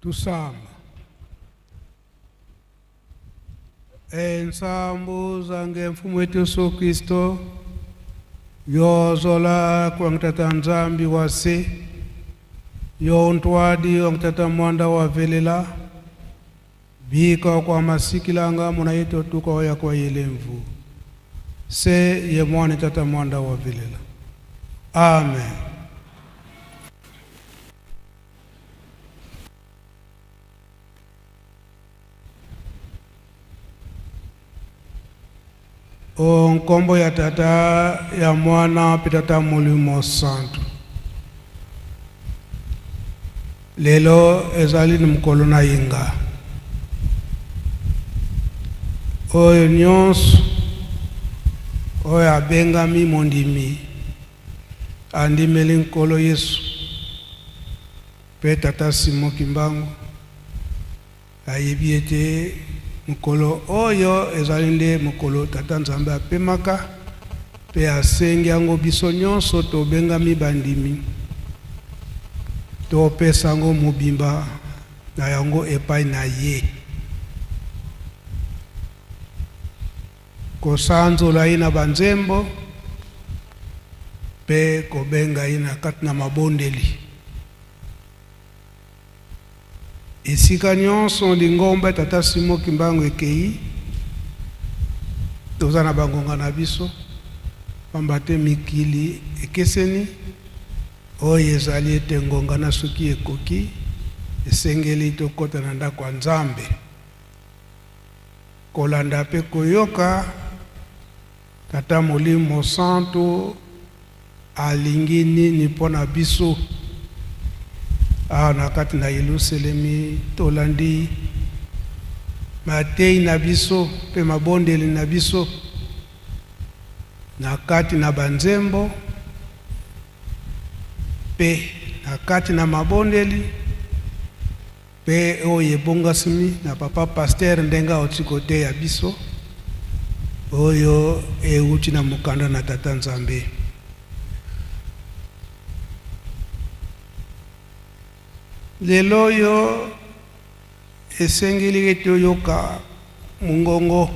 Tusamba. Ensambu zange mfumu wetu Yesu Kristo yozola kuangitata Nzambi wase yo ntwadi wangitata mwanda wa velela bika kwa masikilanga muna yetu tuka oya kwa yelemvu se ye mwana tata mwanda wa velela. Amen. O nkombo ya tata ya mwana mpe tata molimo santu. Lelo ezali ni mokolo na yenga oyo nyonso oyo abengami mondimi andimeli Nkolo Yesu mpe tata Simon Kimbangu ayebi ete mokolo oyo ezali nde mokolo tata Nzambe apemaka mpe asengi yango biso nyonso tobengami bandimi topesa yango mobimba na yango epai na ye, kosanzola ye na banzembo mpe kobenga ye na kati na mabondeli. Esika nyonso lingomba ya tata Simon Kimbangu ekei, toza na bangonga na biso, pamba te mikili ekeseni. Oyo ezali ete ngonga na soki ekoki, esengeli tokota na ndako ya Nzambe kolanda mpe koyoka Tata Molimo Santu alingi nini mpo na biso. Awa na kati na Yelusalemi tolandi mateyi na biso mpe mabondeli na biso na kati na banzembo mpe na kati na mabondeli mpe oyo ebongasimi na papa pasteur ndenge auti koteya biso oyo euti na mokanda na tata Nzambe. Lelo oyo esengeli ete oyoka mongongo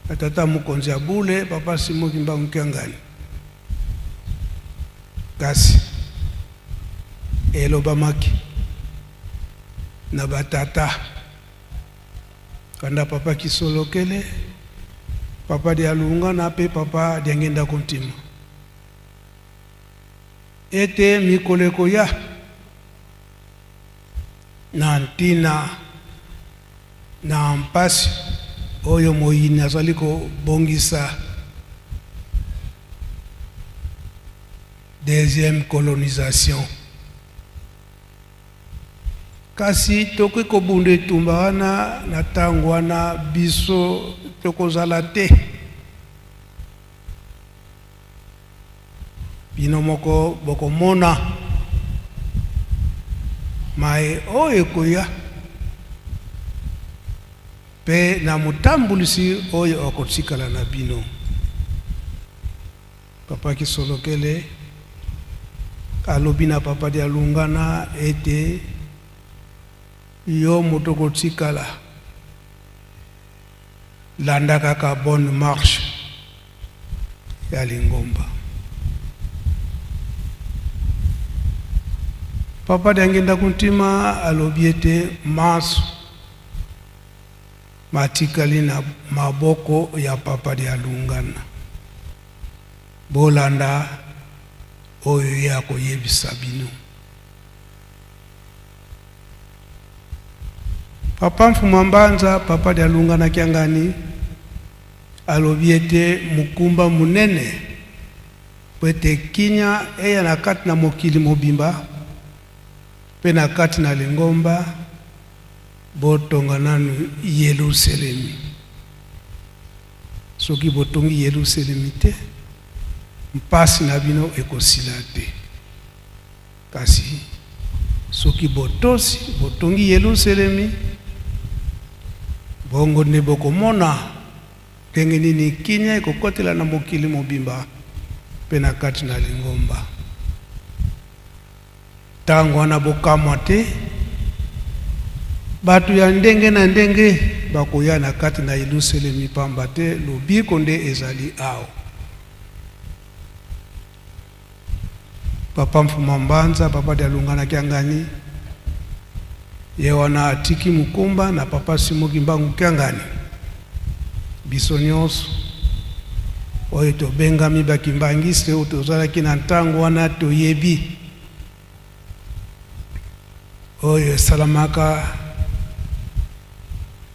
ya tata mokonzi ya bule papa Simon Kimbangu Kiangani, kasi elobamaki na batata kanda papa Kisolokele, papa Dialungana mpe papa Diangenda Kontima ete mikolo ekoya na ntina na mpasi oyo moyini azali kobongisa deuxième colonisation. Kasi tokoki kobunda etumba wana na ntango wana biso tokozala te. Bino moko bokomona maye oyo ekoya, mpe na motambulisi oyo akotikala na bino. Papa Kisolokele alobi na Papa Dialungana ete yo moto okotikala, landa kaka bonne marche ya lingomba. Papa Diangienda Kuntima alobi ete manso matikali na maboko ya Papa Dialungana. Bolanda oyo ye akoyebisa bino. Papa Mfuma Mbanza, Papa Dialungana Kiangani alobi ete mokumba monene mpo ete kimia eya na kati na mokili mobimba mpe na kati na lingomba, botonga nanu Yelusalemi. Soki botongi Yelusalemi te, mpasi na bino ekosila te. Kasi soki botosi, botongi Yelusalemi, bongo nde bokomona ndenge nini kimia ekokotela na mokili mobimba mpe na kati na lingomba. Ntango wana bokamwa te. Bato ya ndenge na ndenge bakoya na kati na Yelusalemi, pamba te lobiko nde ezali awa. Papa Mfuma Mbanza, Papa Dialungana Kiangani, ye wana atiki mokumba na Papa Simon Kimbangu Kiangani. Biso nyonso oyo tobengami bakimbangiste oyo tozalaki na ntango wana toyebi oyo esalamaka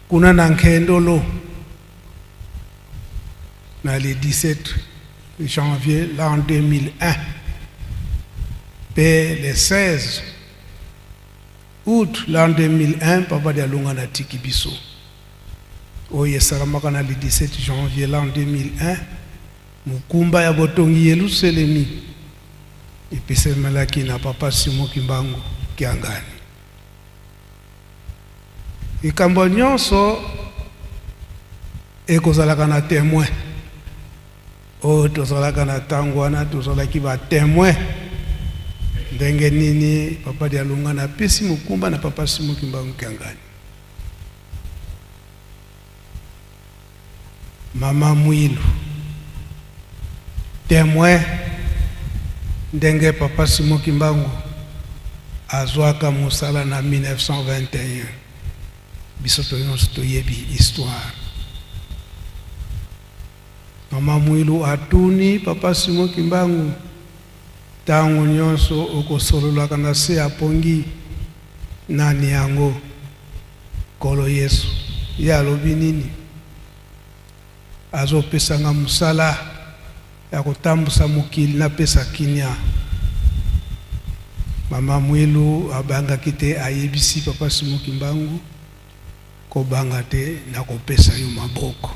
kuna na Nkendolo na le 17 janvier l'an 2001 mpe le 16 août l'an 2001 Papa Dialungana atiki biso. Oyo esalamaka na le 17 janvier l'an 2001, mokumba ya botongi Yelusalemi epesamelaki na Papa Simon Kimbangu Kiangani. Likambo nyonso ekozalaka na temoin. Oyo tozalaka na ntango wana tozalaki ba temoin ndenge nini Papa Dialungana apesi mokumba na Papa Simon Kimbangu Kiangani. Mama Mwilu temoin ndenge Papa Simon Kimbangu azwaka mosala na 1921. Biso to nyonso toyebi histoire. Mama Mwilu atuni Papa Simon Kimbangu, ntango nyonso okosololaka na se ya pongi, nani yango? Nkolo Yesu. Ye alobi nini? Azopesa nga mosala ya kotambusa mokili, napesa kimia. Mama Mwilu abangaki te, ayebisi Papa Simon Kimbangu, kobanga te, nakopesa yo maboko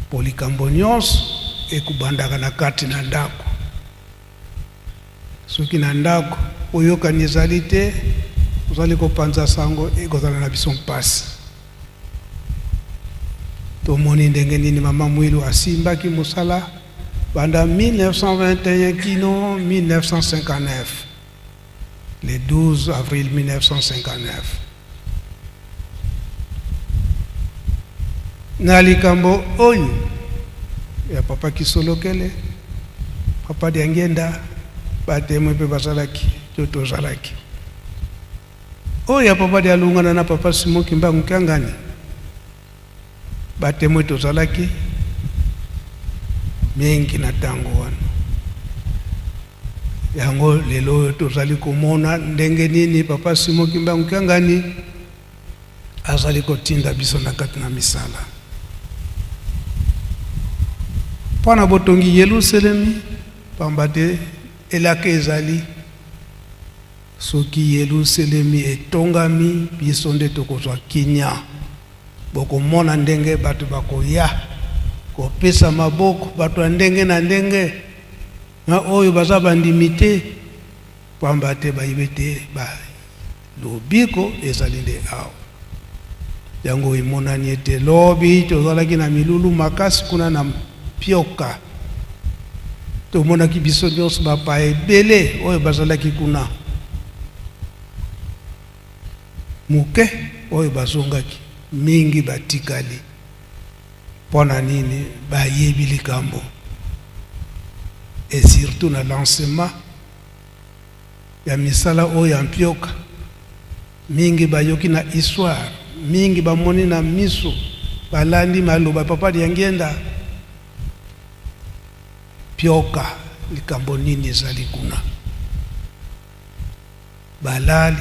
po likambo nyonso ekobandaka na kati na ndako. Soki na ndako oyokani ezali te, ozali kopanza sango, ekozala na biso mpasi. Tomoni ndenge nini Mama Mwilu asimbaki mosala banda 1921 kino 1959, le 12 avril 1959. Na likambo oyo ya Papa Kisolokele, Papa Diangienda, batemwe mpe bazalaki to tozalaki. Oyo ya Papa Dialungana na Papa Simon Kimbangu Kiangani, batemwe tozalaki mingi na ntango wana. Yango lelo oyo tozali komona ndenge nini Papa Simon Kimbangu Kiangani azali kotinda biso na kati na misala mpo na botongi Yelusalemi, pamba te elaka ezali soki Yelusalemi etongami, biso nde tokozwa kimia. Bokomona ndenge bato bakoya kopesa maboko, bato ya ndenge na ndenge na oyo baza bandimi te, pamba te bayebi te lobiko ezali nde awa. Yango emonani ete lobi tozalaki na milulu makasi kuna na Mpioka. Tomonaki biso nyonso bapaya ebele oyo bazalaki kuna, moke oyo bazongaki, mingi batikali. Mpo na nini? Bayebi likambo, et surtout na lancement ya misala oyo ya Mpioka, mingi bayoki na histoire, mingi bamoni na miso, balandi maloba Papa Diangienda. Mpioka, likambo nini ezali kuna? Balali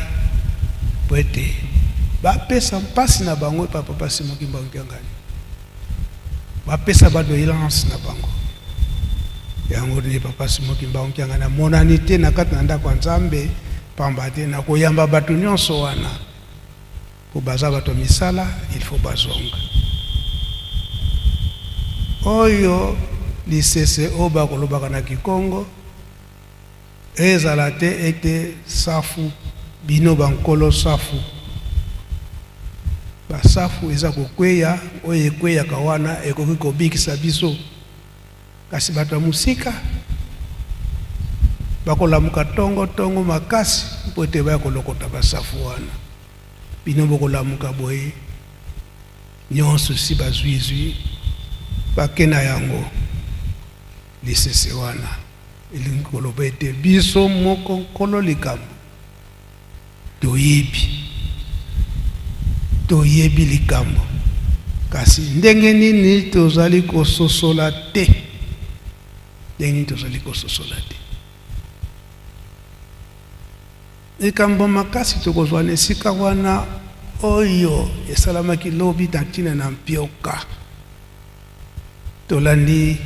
po ete bapesa mpasi na bango epa Papa Simon Kimbangu Kiangani, bapesa badoléance na bango. Yango nde Papa Simon Kimbangu Kiangani amonani te na kati na ndako ya Nzambe, pamba te na koyamba bato nyonso wana po baza bato misala, il faut bazonga. Oyo lisese oyo bakolobaka na Kikongo ezala te ete safu bino bankolo safu, basafu eza kokweya, oyo ekweyaka wana ekoki kobikisa biso, kasi bato ya mosika bakolamuka tongo tongo makasi mpo ete baya kolokota basafu wana. Bino bokolamuka boye, nyonso si bazwi-zwi bake na yango. Lisese wana elingi koloba ete biso moko nkolo likambo toyebi, toyebi likambo, kasi ndenge nini tozali kososola te? Ndenge nini tozali kososola te? Likambo makasi tokozwa na esika wana oyo esalamaki lobi na ntina na mpioka. Tolandi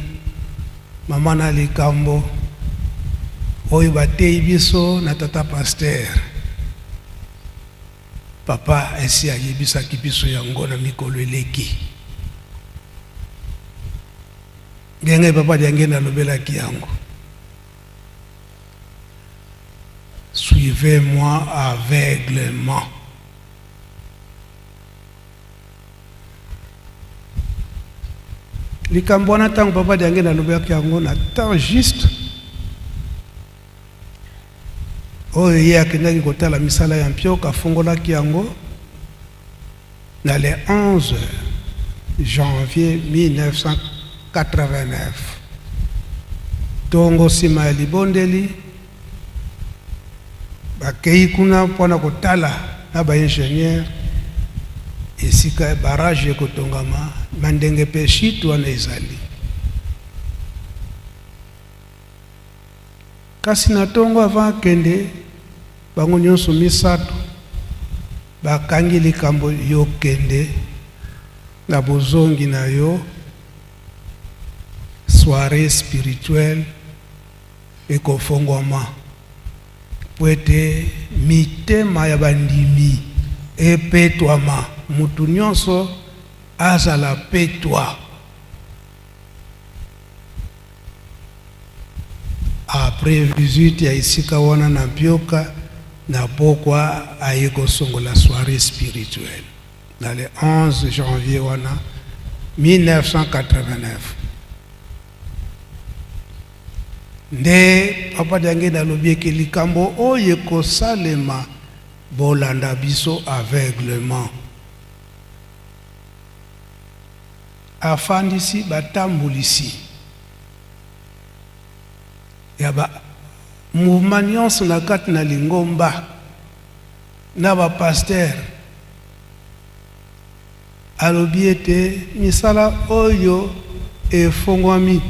mama na likambo oyo bateyi biso na tata pasteur. Papa esi ayebisaki biso yango na mikolo eleki. Ndenge papa Diangenda alobelaki yango. Suivez-moi aveuglement. Likambo wana ntango papa Diangenda alobelaki yango na temps juste oyo ye akendaki kotala misala ya mpioka, afungolaki yango na le 11 janvier 1989 tongo nsima ya libondeli. Bakei kuna mpo na kotala na ba ingenieurs esika barrage ekotongama na ndenge mpe chute wana ezali. Kasi na tongo avant akende, bango nyonso misato bakangi likambo, yo kende na bozongi na yo soiree spirituelle ekofongwama mpo ete mitema ya bandimi epetwama, moto nyonso azala petwa. Après visite ya esika wana na Mpioka, na pokwa aye kosongola soiree spirituelle na le 11 janvier wana 1989. Nde Papa Diangenda alobi eke likambo oyo ekosalema, bolanda biso aveuglement. Afandisi batambulisi ya ba mouvement nyonso na kati na lingomba na ba pasteur, alobi ete misala oyo efongwami,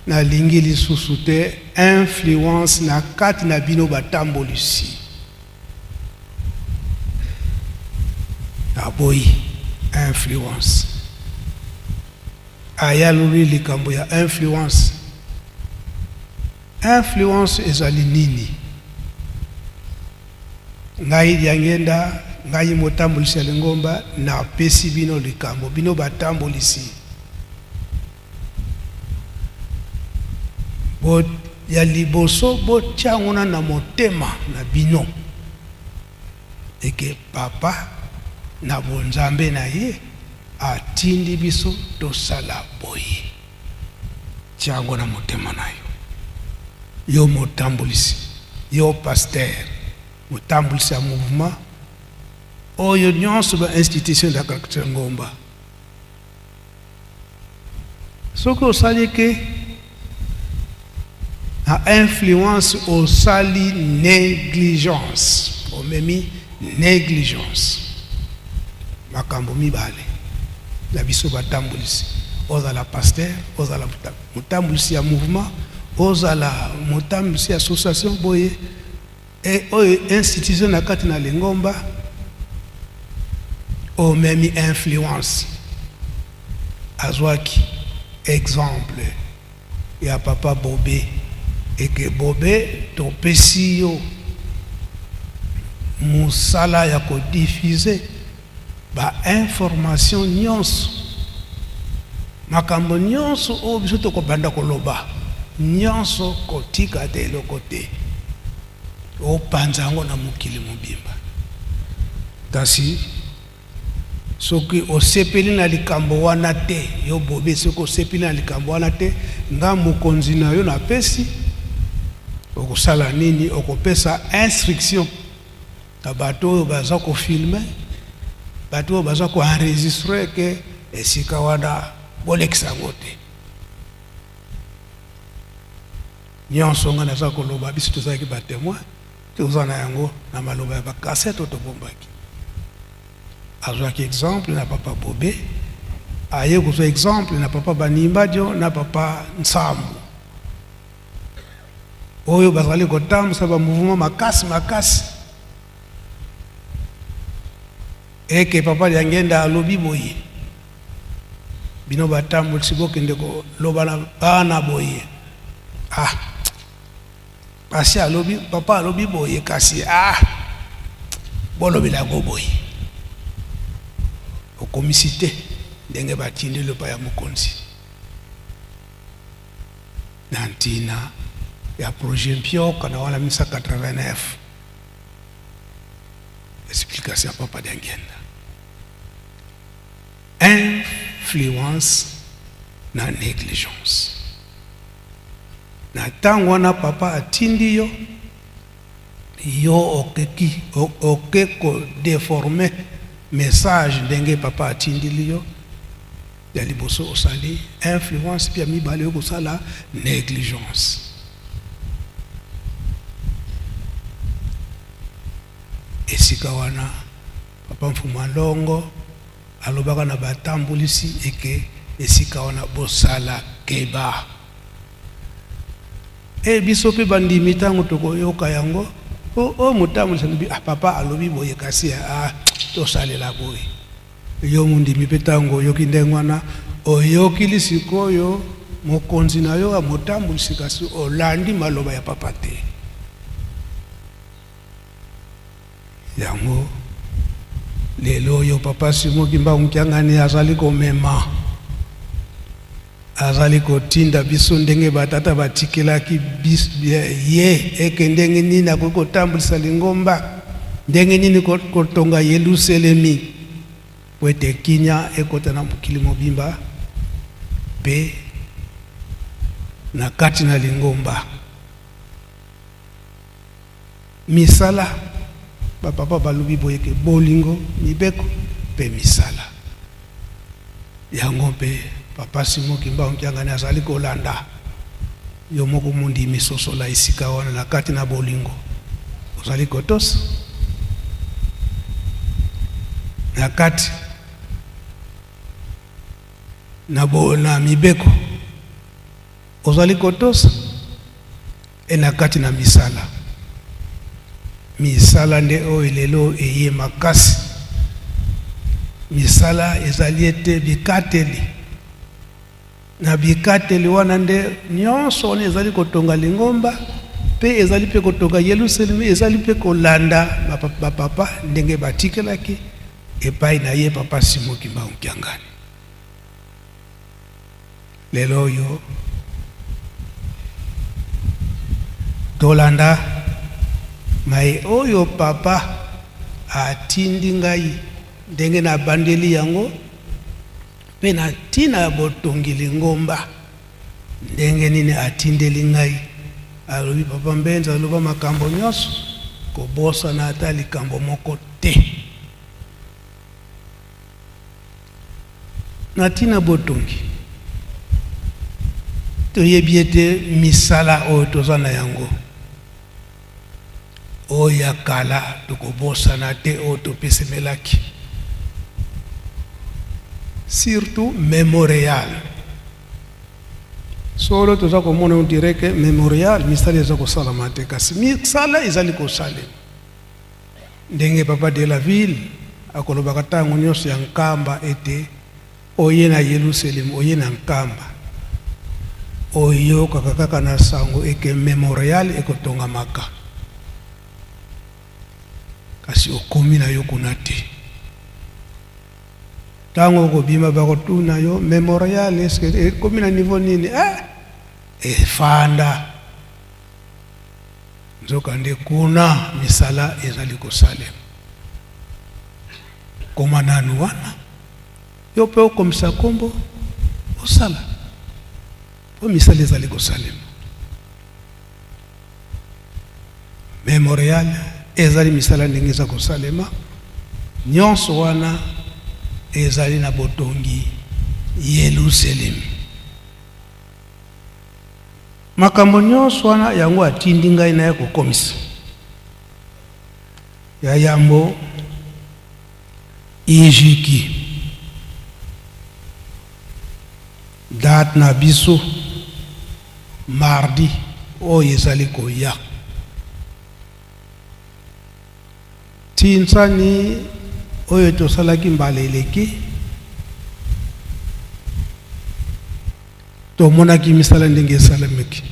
nalingi lisusu te influence na kati na bino batambolisi. Naboyi influence. Ayaloli likambo ya influence. Influence ezali nini? Ngai Diangenda, ngai motambolisi ya lingomba, napesi bino likambo, bino batambolisi bo, ya liboso botia yango na na motema na bino eke papa na bonzambe na ye atindi biso tosala boye. Tia yango na motema na yo, yo motambolisi, yo pasteur, motambolisi ya mouvement oyo nyonso, ba institution ya kati ngomba. Soki osali ke na influence, osali négligence, omemi négligence. Makambo mibale na biso batambolisi, ozala pasteur, ozala motambulisi ya mouvement, ozala motambulisi ya association boye e, oyo institution na kati na lingomba, omemi influence. Azwaki exemple ya papa Bobe, eke Bobe, topesi yo mosala ya kodiffuser ba information nyonso, makambo nyonso oyo biso tokobanda koloba nyonso, kotika te eloko te, opanza yango na mokili mobimba. Kasi soki osepeli na likambo wana te, yo Bobe, soki osepeli na likambo wana te, nga mokonzi na yo napesi, okosala nini? Okopesa instruction. Na bato oyo baza kofilme, bato oyo baza koenregistre ke esika wana bolekisa yango te. Nyonso ngai naza koloba, biso tozalaki batemoin, toza na yango na maloba ya bakasete oyo tobombaki. Azwaki exemple na papa Bobe, aye kozwa exemple na papa Banimbadio na papa Nsambu oyo bazali kotambusa ba mouvement makasi makasi. Eke papa Diangenda alobi boye, bino batambulisi bokende koloba na bana boye. Ah, kasi alobi, papa alobi boye, kasi ah, bolobela yango boye. Okomisi te ndenge batindi lopa ya mokonzi na ntina ya projet Mpioka na wana 1989. Explication ya papa Diangienda. Influence na negligence. Na ntango wana papa atindi yo, yo okeki oke ko deformer message ndenge papa atindili yo. Ya liboso osali influence, mpe ya mibale okosala negligence. Esika wana papa Mfuma Longo alobaka na batambulisi eke esika wana bosala keba. E biso mpe bandimi ntango tokoyoka yango, o, o motambulisi alobi, ah, papa alobi boye kasi ah, tosalela boye. Yo mondimi mpe ntango oyoki ndenge wana, oyokili sikoyo mokonzi na yo ya motambwisi, kasi olandi maloba ya papa te. Yango lelo oyo papa Simon Kimbangu Kiangani azali komema, azali kotinda biso ndenge batata batikelaki ye, eke ndenge nini akoki kotambwisa lingomba, ndenge nini kotonga Yelusalemi mpo ete kimia ekota na mokili mobimba mpe na kati na lingomba. Misala, bapapa balobi boye ke bolingo, mibeko mpe misala. Yango mpe papa Simon Kimbangu Kiangani azali kolanda. Yo moko mondimi, sosola esika wana na kati na bolingo ozali kotosa na kati na, bo, na mibeko ozali kotosa e na kati na misala. Misala nde oyo lelo eye makasi. Misala ezali ete bikateli na bikateli wana nde nyonso wana ezali kotonga lingomba mpe ezali mpe kotonga Yelusalemi, ezali mpe kolanda bapapa ndenge batikelaki epai na ye papa Simon Kimbangu Kiangani. Lelo oyo tolanda maye oyo papa atindi ngai ndenge nabandeli yango mpe na ntina ya botongi lingomba ndenge nini atindeli ngai. Alobi papa Mbenza aloba makambo nyonso, kobosana ata likambo moko te. Na ntina botongi, toyebi ete misala oyo toza na yango, oyo ya kala tokobosana te, oyo topesemelaki, surtout memorial. Solo toza komona on dirait que memorial misala eza kosalama te, kasi misala ezali kosalema. Ndenge papa de la ville akolobaka ntango nyonso ya Nkamba ete oye na Yelusalemi, oye na Nkamba, oyokaka kaka na sango eke memorial ekotongamaka, kasi okomi na yo kuna te. Ntango okobima bakotuna yo memorial eske ekomi na niveau nini? Eh, efanda. Nzokande kuna misala ezali kosalema. Koma nanu wana, yo mpe okomisa nkombo osala, mpo misala ezali kosalema. Memorial. Ezali misala ndenge eza kosalema. Nyonso wana ezali na botongi Yelusalemi. Makambo nyonso wana yango atindi ngai naya kokomisa. Ya yambo, Ijiki date na biso mardi oyo ezali koya. Tinsani oyo tosalaki mbala eleki, tomonaki misala ndenge esalemaki.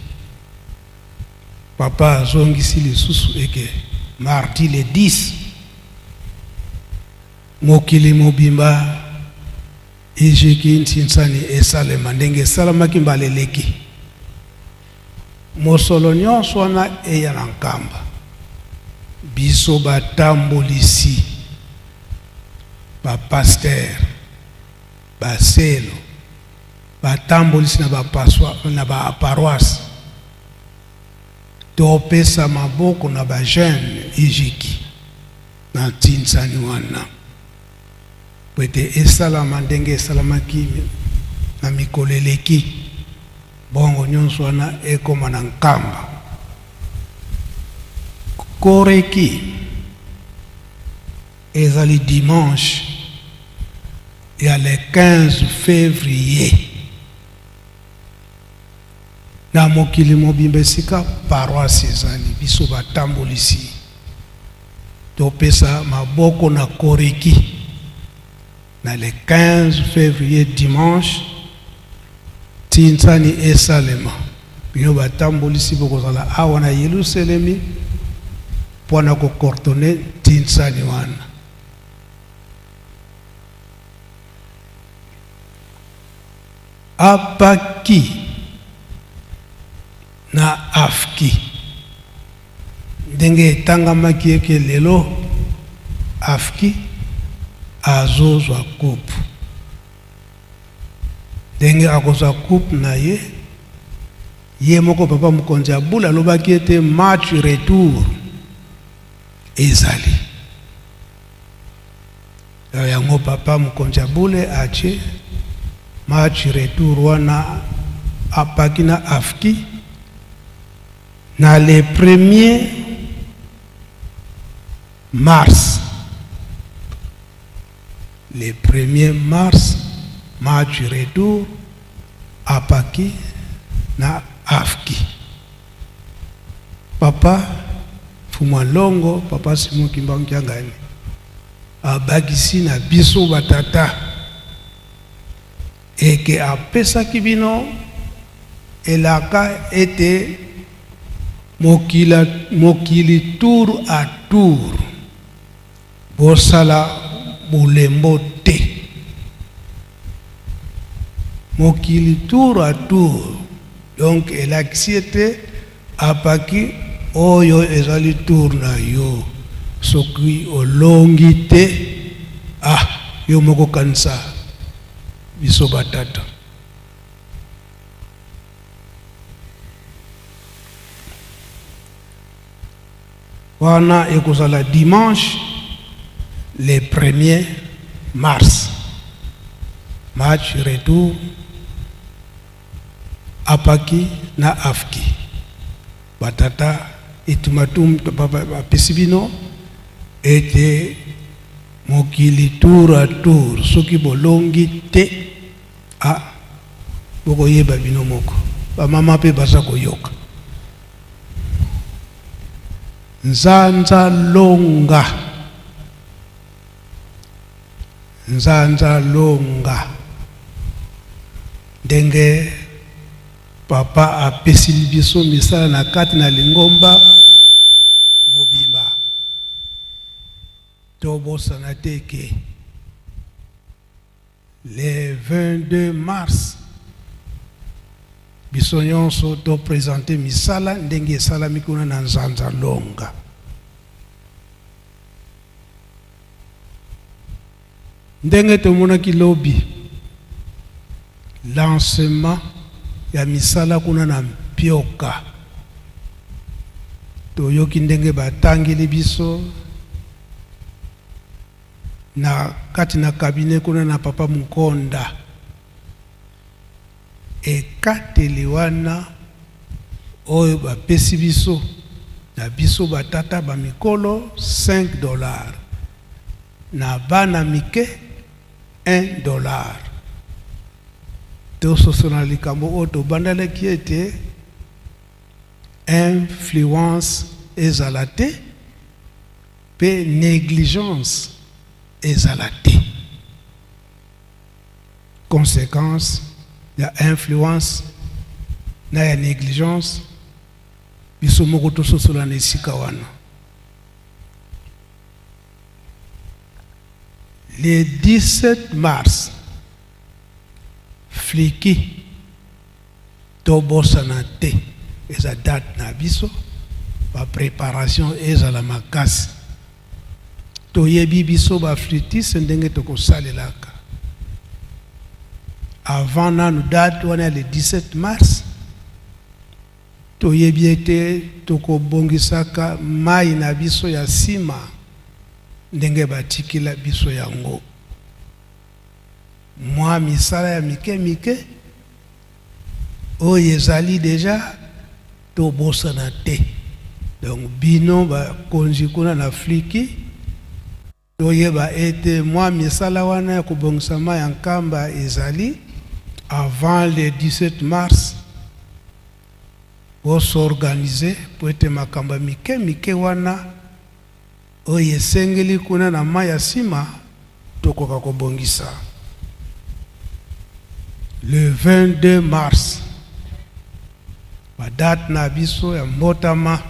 Papa azongisi lisusu eke mardi le 10 mokili mobimba ejeki ntinsani esalema ndenge esalamaki mbala eleki. Mosolo nyonso wana eya na Nkamba. Biso batambolisi, ba pasteurs, ba selo, batambolisi na ba paswa, na ba paroisse, topesa maboko na ba jeunes ejeki na ntinsani wana po ete esalama ndenge esalamaki na mikolo eleki. Bongo nyonso wana ekoma na Nkamba. Koreki ezali dimanche ya le 15 février na mokili mobimba esika paroisse ezali, biso batambolisi topesa maboko na Koreki na le 15 février dimanche tinsani esalema. Bino batambolisi bokozala awa na Yelusalemi mpo na kocoordonner tinsani wana. Apaki na afki ndenge etangamaki eke lelo afki azozwa coupe, ndenge akozwa coupe na ye, ye moko papa mokonzi ya bula alobaki ete match retour ezali. Yango papa mokonzi ya bule atie match retour wana apaki na afki na le 1er mars. Le 1er mars match retour apaki na afki. Papa Fumwa Longo, papa Simon Kimbangu Kiangani abakisi na biso batata eke apesaki bino elaka ete mokila, mokili tour à tour bosala bolembo te. Mokili tour à tour, donc elakisi ete apaki oyo ezali tour na yo, soki olongi te, ah, yo moko kanisa biso batata. Wana ekozala dimanche le 1er mars, match retour apaki na afki. Batata ultimatum bapesi bino ete mokili tour à tour, soki bolongi te, ah, bokoyeba bino moko. Bamama mpe baza koyoka. Nzanza longa, nzanza longa, ndenge papa apesi biso misala na kati na lingomba mobimba. Tobosana te ke le 22 mars biso nyonso topresente misala ndenge esalami kuna na Nzanza Longa. Ndenge tomonaki lobi lancement ya misala kuna na Mpioka. Toyoki ndenge batangeli biso na kati na cabinet kuna na papa Mukonda. Ekateli wana oyo bapesi biso na biso batata ba mikolo 5 dollars, na bana mike 1 dollar. Tososola likambo oyo tobandalaki ete influence ezala te mpe negligence ezala te. Consequence ya influence na ya negligence, biso moko tososola na esika wana. Le 17 mars, Fliki, tobosana te, eza date na biso, ba preparation ezala makasi. Toyebi biso ba flûtiste ndenge tokosalelaka. Avant nanu date wana ya le 17 mars, toyebi ete tokobongisaka mayi na biso ya sima ndenge batikila biso yango. Mwa misala ya mike mike oyo ezali deja, tobosana te. Donc bino bakonzi kuna na Fliki, toyeba ete mwa misala wana ya kobongisa mayi ya Nkamba ezali avant le 17 mars. Bos'organiser po ete makambo ya mike mike wana oyo esengeli kuna na mayi ya sima tokoka kobongisa. Le 22 mars, ba date na biso ya mbotama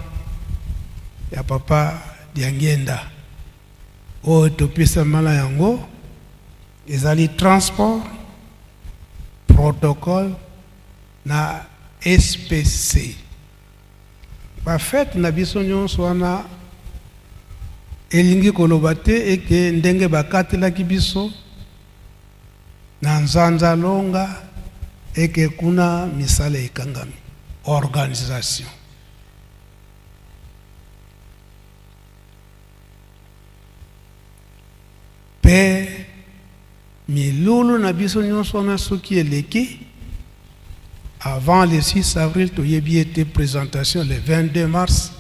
ya papa Diangienda oyo topesama na yango ezali transport, protocole na SPC. Ba fete na biso nyonso wana elingi koloba te eke ndenge bakatelaki biso na Nzanza Longa eke kuna misala ekangami. Organisation. Pe milulu na biso nyonso wana soki eleki avant le 6 avril, toyebi ete présentation le 22 mars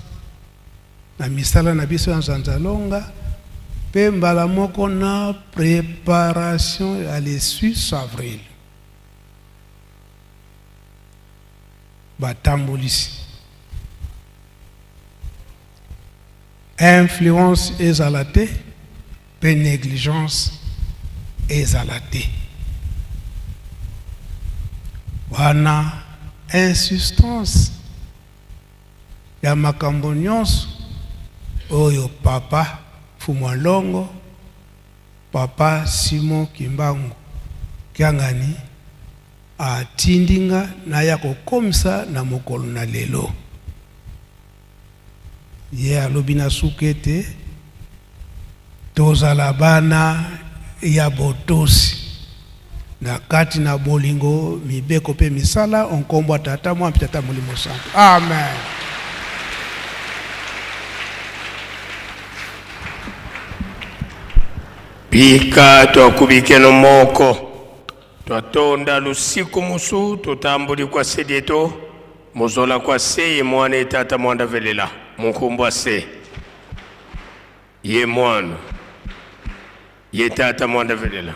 na misala na biso ya Nzanza Longa, pe mbala moko na préparation ya le 6 avril. Batambolisi influence ezala te pe negligence ezala te. Wana insistance ya makambo nyonso oyo papa Fumua Longo, papa Simon Kimbangu Kiangani atindi nga naya kokomisa na mokolo na lelo. Ye alobi na suka ete tozala bana ya botosi na kati na bolingo, mibeko mpe misala, o nkombo ya Tata, Mwana mpe Tata Molimo Santu. Amen. Bika twakubikeno moko twatonda lusiku musu tutambuli kwa sedieto muzola kwa se ye mwana ye tata mwanda velela munkumbwa se ye mwana ye tata mwanda velela.